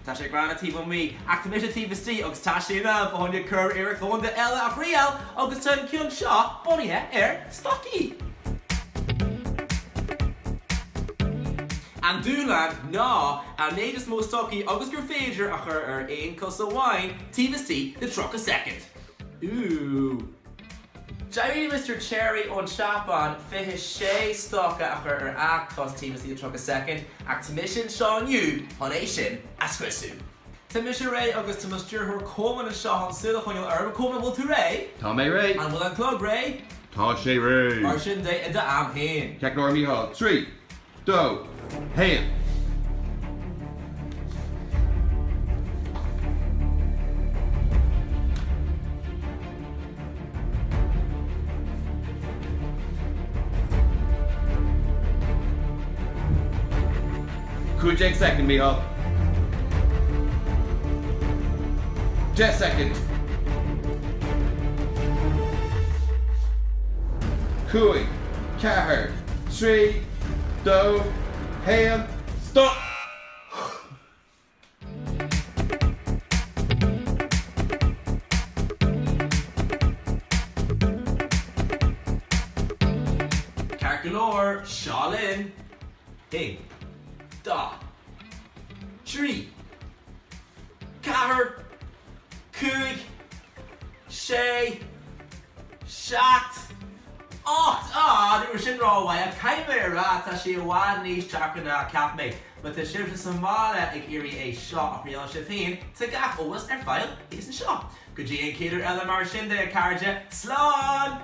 Tá sé gránna taobh amuigh, ach tá mise taobh istigh agus tá sé in am fá choinne curiarracht dhomhanda eile a thriail agus tá an ceann seo bunaithe ar stocaí. An dúshlán ná an méid is mó stocaí agus gur féidir a chur ar aon cos amháin taobh istigh de 30 soicind. Ooh. D'éirigh le Mister Cherry ón tSeapáin 26 stoca a chur ar a chos taobh istigh de 30 soicind, ach tá mise anseo inniu chun é sin a scriosadh. Tá mise réidh agus tá mo stiúrthóir Coleman anseo chun súil a choinneáil orm. Coleman, an bhfuil tú réidh? Tá mé réidh. An bhfuil an clog réidh? Tá sé réidh. Mar sin de, i d'am féin. Ceart go leor Mícheál. 3, 2, 1. 15 soicind, Mícheál. 10 soicind. 5, 4, 3, 2, 1, Stop! Ceart go leor, seo linn. Haon, dó, trí, ceathair, cúig, sé, seacht, 8! Ah, ní raibh sin rómhaith, ach caithfidh mé a rá, tá sé i bhfad níos deacra ná a cheap mé. Má tá sibhse sa mbaile ag iarraidh é seo a thriail sibh féin, tá gach eolas ar fáil thíos anseo. Go dtí an chéad uair eile mar sin de, a chairde, slán!